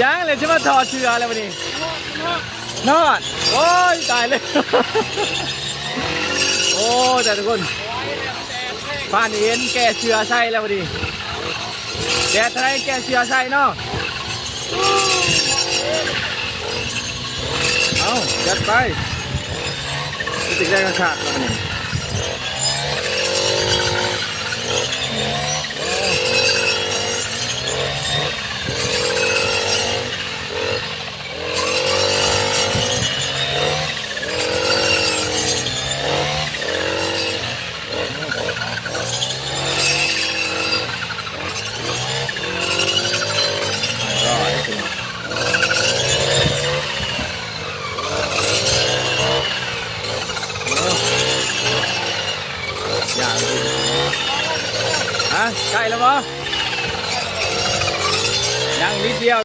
ຍັງເລີຍ ຊິມາຖອດເສື້ອແລ້ວບັດນີ້. ນອດ ໂອ້ຍ ຕາຍເລີຍ. ໂອ້ຍ ຕາຍທຸກຄົນ. ປານເຫັນແກ່ເສື້ອໃສ່ແລ້ວບັດນີ້. ແດດເທົ່າໃດແກ່ເສື້ອໃສ່ເນາະ. ເອົາ ຈັດໄປ. ຮູ້ສຶກໄດ້ຂາດໆ ບັດນີ້.